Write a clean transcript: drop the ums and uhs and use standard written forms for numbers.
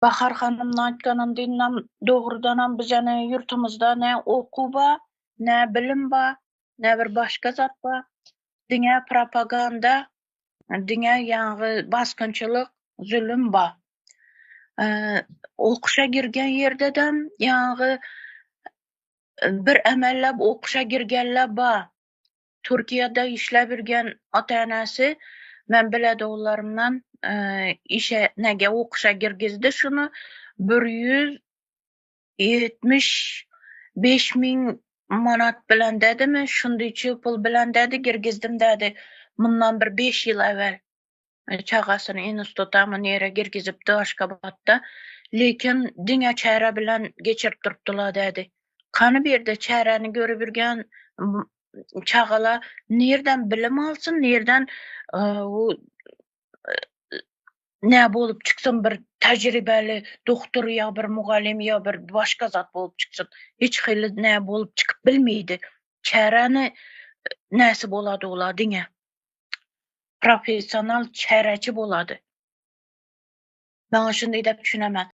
Bahar hanymyň aýtganyndan dogrudanam bizäni ýurtumyzda ne okuw bar, ne bilim bar, ne bir başga zat bar. Diňe propaganda, diňe ýaňy basgynçylyk, zulum bar. Okuşa girgen ýerdedem ýaňy bir emellep okuşa girgenler bar. Türkiýede işläp ýürgen ata-enesi men biledi ogullarymdan işe nege okuşa girgizdi şuny 175 miň manat bilen dedimi, şundyçy pul bilen dedi girgizdim dedi. Mundan bir 5 ýyl ewel çagasyny instituta mı nere girgizipdi Aşgabatda. Lekin diňe çäre bilen geçirip durupdylar dedi. Kany bir ýerde çäräni görüp ýürgen çagalar nirden bilim alsyn, nirden o ne bolup çyksyn bir tejribeli doktor ýa bir mugallym ýa bir başga zat bolup çyksyn. Hiç hili ne bolup çykyp bilmeýdi. Çäräni näsi bolady olar diňe. Professional çäreçi bolady. Maňa şunday dep düşünemän.